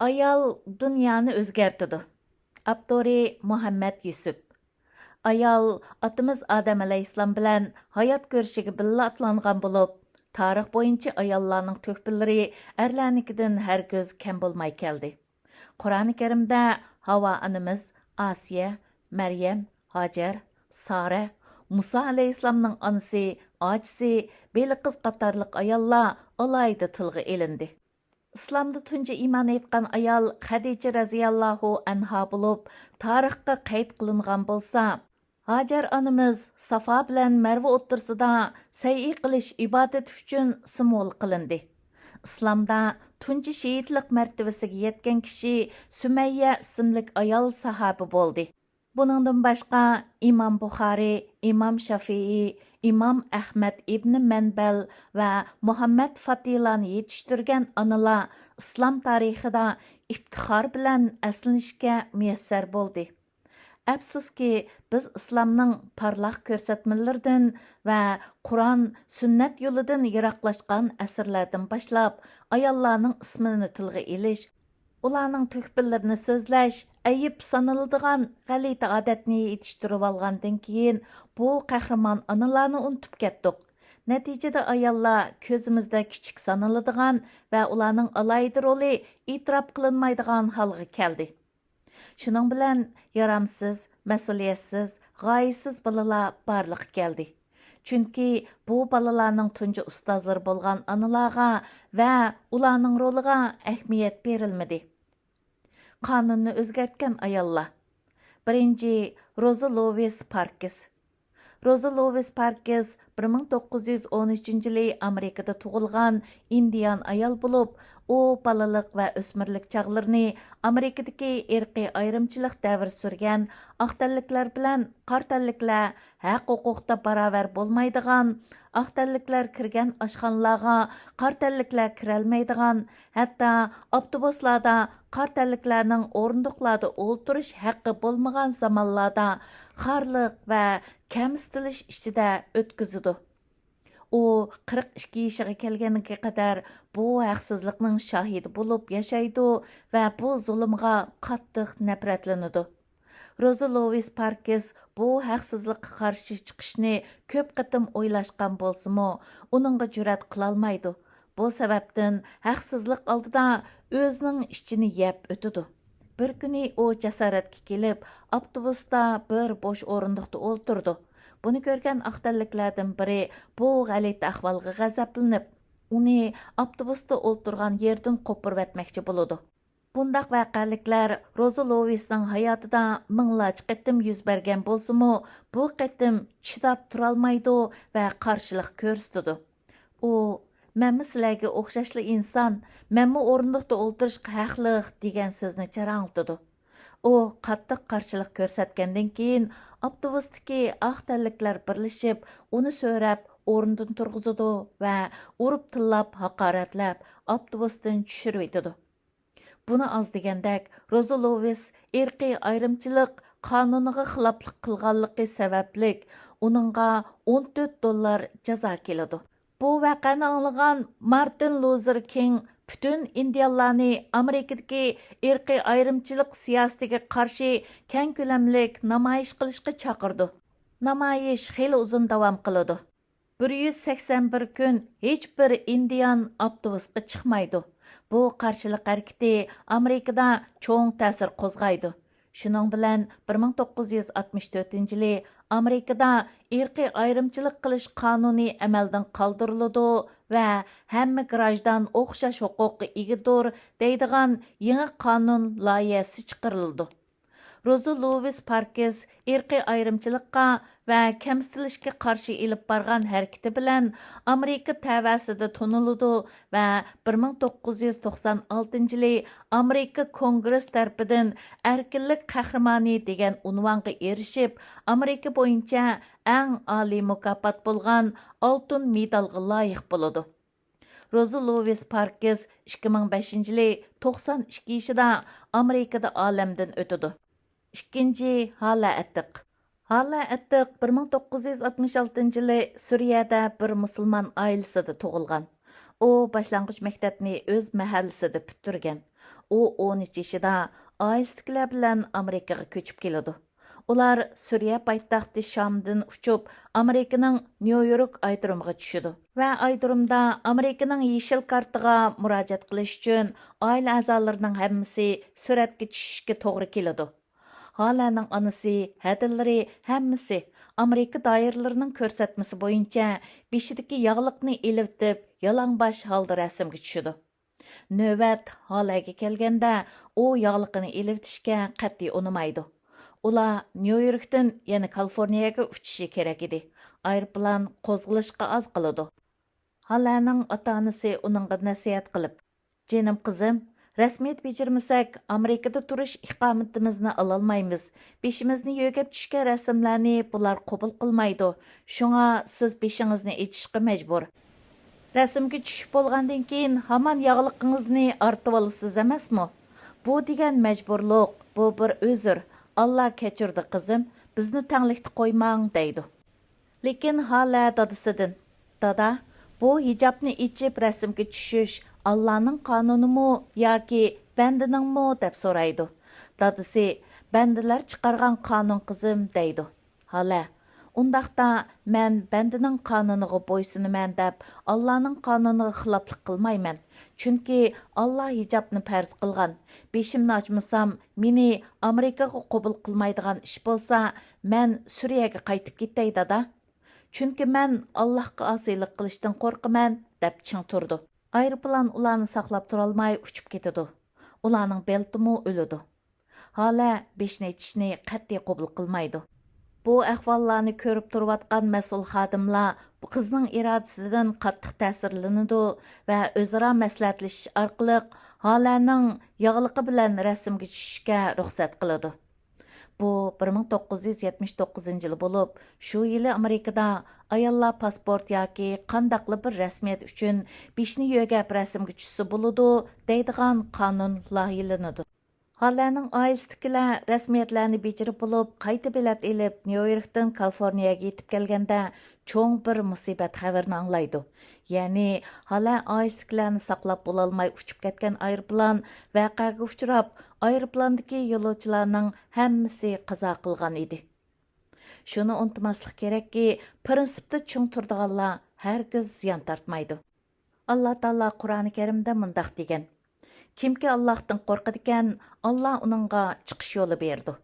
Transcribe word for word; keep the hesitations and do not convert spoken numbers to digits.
ئايال دۇنيانى ئۆزگەرتىدۇ. ئاپتورى مۇھەممەد يۈسۈپ. ئايال ئاتىمىز ئادەم ئەلەيھىسسالام بىلەن ھايات كۆرۈشىگە بىللە ئاتلانغان بولۇپ، تارىخ بويىچە ئاياللارنىڭ تۆھپىلىرى ئەرلەرنىڭكىدىن ھەرگىز كەم بولماي كەلدى. قۇرئانى كەرىمدە ھاۋا ئانىمىز، ئاسىيە، مەريەم، ھاجەر، سارە، مۇسا ئەلەيھىسسالامنىڭ ئانىسى، ئاچىسى، بېلىقىز قاتارلىق ئاياللار ئالاھىدە تىلغا ئېلىندى. ئىسلامدا تۇنجى ئىمان ئېيتقان ئايال خەدىچە رەزىياللاھۇ ئەنھا بولۇپ، تارىخقا قەيت قىلىنغان بولسا، ھاجەر ئانىمىز سافا بىلەن مەرۋە ئوتتۇرىسىدا سەيئى قىلىش ئىبادىتى ئۈچۈن سىمۋول قىلىندى. ئىسلامدا تۇنجى شېھىتلىق مەرتىۋىسىگە يەتكەن كىشى سۈمەييە ئىسىملىك ئايال ساھابە بولدى. بۇنىڭدىن باشقا، ئىمام بۇخارىي، ئىمام شافىئىي، ئىمام ئەھمەد ئىبنى مەنبەل ۋە مۇھەممەد فاتىلانى يېتىشتۈرگەن ئانىلار ئىسلام تارىخىدا ئىپتىخار بىلەن ئەسلىنىشكە مۇيەسسەر بولدى. ئەپسۇسكى، بىز ئىسلامنىڭ پارلاق كۆرسەتمىلىرىدىن ۋە قۇرئان، سۈننەت يولىدىن يىراقلاشقان ئەسىرلەردىن باشلاپ، ئاياللارنىڭ ئىسمىنى تىلغا ئېلىش، ئۇلارنىڭ تۆھپىلىرىنى سۆزلەش ئەيىب سانىلىدىغان غەلىتە ئادەتنى يېتىشتۈرۈۋالغاندىن كېيىن، بۇ قەھرىمان ئانىلارنى ئۇنتۇپ كەتتۇق. نەتىجىدە ئاياللار كۆزىمىزدە كىچىك سانىلىدىغان ۋە ئۇلارنىڭ ئالاھىدە رولى ئېتىراپ قىلىنمايدىغان ھالغا كەلدى. شۇنىڭ بىلەن يارامسىز، مەسئۇلىيەتسىز، غايىسىز بالىلار بارلىققا كەلدى. چۈنكى بۇ بالىلارنىڭ تۇنجى ئۇستازلىرى بولغان ئانىلارغا ۋە ئۇلارنىڭ رولىغا ئەھمىيەت بېرىلمىدى. قانۇننى ئۆزگەرتكەن ئاياللار. بىرىنچى، روزا لوۋىس پاركىس. روزا لوۋىس پاركىس بىر مىڭ توققۇز يۈز ئون ئۈچىنچى يىلى ئامېرىكىدا تۇغۇلغان ئىندىيان ئايال بولۇپ، ئۇ بالىلىق ۋە ئۆسمۈرلۈك چاغلىرىنى ئامېرىكىدىكى ئىرقىي ئايرىمچىلىق دەۋرى سۈرگەن ئاق تەنلىكلەر بىلەن قارا تەنلىكلەر ھەق-ھوقۇقتا باراۋەر بولمايدىغان، ئاق تەنلىكلەر كىرگەن ئاشخانىلارغا قارا تەنلىكلەر كىرەلمەيدىغان، ھەتتا ئاپتوبۇسلاردا قارا تەنلىكلەرنىڭ ئورۇندۇقلاردا ئولتۇرۇش ھەققى بولمىغان زامانلاردا خارلىق ۋە كەمسىتىلىش ئىچىدە ئۆتكۈزىدۇ. ئۇ قىرىق ئىككى يېشىغا كەلگەنگە قەدەر بۇ ھەقسىزلىقنىڭ شاھىدى بولۇپ ياشايدۇ ۋە بۇ زۇلۇمغا قاتتىق نەپرەتلىنىدۇ. روزا لوۋىس پاركىس بۇ ھەقسىزلىققا قارشى چىقىشنى كۆپ قېتىم ئويلاشقان بولسىمۇ، ئۇنىڭغا جۈرئەت قىلالمايدۇ. بۇ سەۋەبتىن ھەقسىزلىق ئالدىدا ئۆزىنىڭ ئىچىنى يەپ ئۆتىدۇ. بىر كۈنى ئۇ جاسارەتكە كېلىپ، ئاپتوبۇستا بىر بوش ئورۇندۇقتا ئولتۇرىدۇ. بۇنى كۆرگەن ئاق تەنلىكلەردىن بىرى بۇ غەلىتە ئەھۋالغا غەزەپلىنىپ، ئۇنى ئاپتوبۇستا ئولتۇرغان يېرىدىن قوپۇرۇۋەتمەكچى بولىدۇ. بۇنداق ۋەقەلىكلەر روزا لوۋىسنىڭ ھاياتىدا مىڭلارچە قېتىم يۈز بەرگەن بولسىمۇ، بۇ قېتىم چىداپ تۇرالمايدۇ ۋە قارشىلىق كۆرسىتىدۇ. ئۇ، «مەنمۇ سىلەرگە ئوخشاشلا ئىنسان، مەنمۇ ئورۇندۇقتا ئولتۇرۇشقا ھەقلىق» دېگەن سۆزنى جاراڭلىتىدۇ. ئۇ قاتتىق قارشىلىق كۆرسەتكەندىن كېيىن، ئاپتوبۇستىكى ئاق تەنلىكلەر بىرلىشىپ، ئۇنى سۆرەپ، ئورنىدىن تۇرغۇزىدۇ ۋە ئۇرۇپ تىللاپ، ھاقارەتلەپ، ئاپتوبۇستىن چۈشۈرۈۋېتىدۇ. بۇنى ئاز دېگەندەك، روزا لوۋىس ئىرقىي ئايرىمچىلىق قانۇنىغا خىلاپلىق قىلغانلىقى سەۋەبلىك، ئۇنىڭغا ئون تۆت دوللار جازا كېلىدۇ. بۇ ۋەقەنى ئاڭلىغان مارتىن لۇزېر كىڭ پۈتۈن ئىندىيانلارنى ئامېرىكىدىكى ئىرقىي ئايرىمچىلىق سىياسىتىگە قارشى كەڭ كۆلەملىك نامايىش قىلىشقا چاقىرىدۇ. نامايىش خېلى ئۇزۇن داۋام قىلىدۇ. بىر يۈز سەكسەن بىر كۈن ھېچبىر ئىندىيان ئاپتوبۇسقا چىقمايدۇ. بۇ قارشىلىق ھەرىكىتى ئامېرىكىدا چوڭ تەسىر قوزغايدۇ. شۇنىڭ بىلەن بىر مىڭ توققۇز يۈز ئاتمىش تۆتىنچى يىلى ئامېرىكىدا ئىرقىي ئايرىمچىلىق قىلىش قانۇنى ئەمەلدىن قالدۇرۇلىدۇ ۋە «ھەممە گىراژدان ئوخشاش ھوقۇققا ئىگىدۇر» دەيدىغان يېڭى قانۇن لايىھەسى چىقىرىلىدۇ. روزا لوۋىس پاركىس ئىرقىي ئايرىمچىلىققا ۋە كەمسىتىلىشكە قارشى ئېلىپ بارغان ھەرىكىتى بىلەن ئامېرىكا تەۋەسىدە تونۇلىدۇ ۋە بىر مىڭ توققۇز يۈز توقسان ئالتىنچى يىلى ئامېرىكا كونگرېسى تەرىپىدىن ئەركىنلىك قەھرىمانى دېگەن ئۇنۋانغا ئېرىشىپ، ئامېرىكا بويىچە ئەڭ ئالىي مۇكاپات بولغان ئالتۇن مېدالغا لايىق بولىدۇ. روزا لوۋىس پاركىس ئىككى مىڭ بەشىنچى يىلى توقسان ئىككى يېشىدا ئامېرىكىدا ئالەمدىن ئۆتىدۇ. ئىككىنچى، ھالە ئەتىق. ھالە ئەتىق بىر مىڭ توققۇز يۈز ئاتمىش ئالتىنچى يىلى سۈرىيەدە بىر مۇسۇلمان ئائىلىسىدە تۇغۇلغان. ئۇ باشلانغۇچ مەكتەپنى ئۆز مەھەللىسىدە پۈتتۈرگەن. ئۇ ئون ئۈچ يېشىدا ئائىلىسىدىكىلەر بىلەن ئامېرىكىغا كۆچۈپ كېلىدۇ. ئۇلار سۈرىيە پايتەختى شامدىن ئۇچۇپ، ئامېرىكىنىڭ نيۇ يورك ئايرودرومىغا چۈشىدۇ ۋە ئايرودرومدا ئامېرىكىنىڭ يېشىل كارتىغا مۇراجىئەت قىلىش ئۈچۈن ئائىلە ئەزالىرىنىڭ ھەممىسى سۈرەتكە چۈشۈشكە توغرا كېلىدۇ. ھالەنىڭ ئانىسى ھەدىلىرى ھەممىسى ئامېرىكا دائىرىلىرىنىڭ كۆرسەتمىسى بويىچە بېشىدىكى ياغلىقنى ئېلىۋېتىپ، يالاڭباش ھالدا رەسىمگە چۈشىدۇ. نۆۋەت ھالەگە كەلگەندە، ئۇ ياغلىقىنى ئېلىۋېتىشكە قەتئىي ئۇنىمايدۇ. ئۇلار نيۇ يوركتىن يەنە كالىفورنىيەگە ئۇچۇشى كېرەك ئىدى. ئايروپىلان قوزغىلىشقا ئاز قالىدۇ. ھالەنىڭ ئاتا-ئانىسى ئۇنىڭغا نەسىھەت قىلىپ، «جېنىم قىزىم، رەسمىيەت بېجىرمىسەك، ئامېرىكىدا تۇرۇش ئىقامىتىمىزنى ئالالمايمىز. بېشىمىزنى يۆگەپ چۈشكەن رەسىملەرنى بۇلار قوبۇل قىلمايدۇ. شۇڭا سىز بېشىڭىزنى ئېچىشقا مەجبۇر. رەسىمگە چۈشۈپ بولغاندىن كېيىن ھامان ياغلىقىڭىزنى ئارتىۋالىسىز ئەمەسمۇ؟ بۇ دېگەن مەجبۇرلۇق، بۇ بىر ئۆزۈر. ئاللا كەچۈردى، قىزىم، بىزنى تەڭلىكتە قويماڭ» دەيدۇ. لېكىن ھالە دادىسىدىن، «دادا، بۇ ھىجابنى ئېچىپ رەسىمگە چۈشۈش ئاللانىڭ قانۇنىمۇ ياكى بەندىنىڭمۇ؟» دەپ سورايدۇ. دادىسى، «بەندىلەر چىقارغان قانۇن، قىزىم» دەيدۇ. ھالە، «ئۇنداقتا مەن بەندىنىڭ قانۇنىغا بويسۇنىمەن دەپ، ئاللانىڭ قانۇنىغا خىلاپلىق قىلمايمەن. چۈنكى ئاللا ھىجابنى پەرز قىلغان. بېشىمنى ئاچمىسام، مېنى ئامېرىكىغا قوبۇل قىلمايدىغان ئىش بولسا، مەن سۈرىيەگە قايتىپ كېتەي، دادا. چۈنكى مەن ئاللاھقا ئاسىيلىق قىلىشتىن قورقىمەن» دەپ چىڭ تۇرىدۇ. ئايروپىلان ئۇلارنى ساقلاپ تۇرالماي ئۇچۇپ كېتىدۇ. ئۇلارنىڭ بېلىتىمۇ ئۆلىدۇ. ھالە بېشىنى ئېچىشنى قەتئىي قوبۇل قىلمايدۇ. بۇ ئەھۋاللارنى كۆرۈپ تۇرۇۋاتقان مەسئۇل خادىملار بۇ قىزنىڭ ئىرادىسىدىن قاتتىق تەسىرلىنىدۇ ۋە ئۆزئارا مەسلىھەتلىشىش ئارقىلىق ھالەنىڭ ياغلىقى بىلەن رەسىمگە چۈشۈشكە رۇخسەت قىلىدۇ. بۇ بىر مىڭ توققۇز يۈز يەتمىش توققۇزىنچى يىلى بولۇپ، شۇ يىلى ئامېرىكىدا «ئاياللار پاسپورت ياكى قانداقلا بىر رەسمىيەت ئۈچۈن بېشىنى يۆگەپ رەسىمگە چۈشسە بولىدۇ» دەيدىغان قانۇن لايىھىلىنىدۇ. ھالەنىڭ ئائىلىسىدىكىلەر رەسمىيەتلەرنى بېجىرىپ بولۇپ، قايتا بېلەت ئېلىپ، نيۇ يوركتىن كالىفورنىيەگە يېتىپ كەلگەندە، چوڭ بىر مۇسىبەت خەۋىرىنى ئاڭلايدۇ. يەنى، ھالە ئائىلىسىدىكىلەرنى ساقلاپ بولالماي ئۇچۇپ كەتكەن ئايروپىلان ۋەقەگە ئۇچراپ، ئايروپىلاندىكى يولۇچىلارنىڭ ھەممىسى قازا قىلغان ئىدى. شۇنى ئۇنتۇماسلىق كېرەككى، پىرىنسىپتا چىڭ تۇرىدىغانلار ھەرگىز زىيان تارتمايدۇ. ئاللا تائالا قۇرئانى كەرىمدە مۇنداق دېگەن: «كىمكى ئاللاھتىن قورقىدىكەن، ئاللا ئۇنىڭغا چىقىش يولى بېرىدۇ.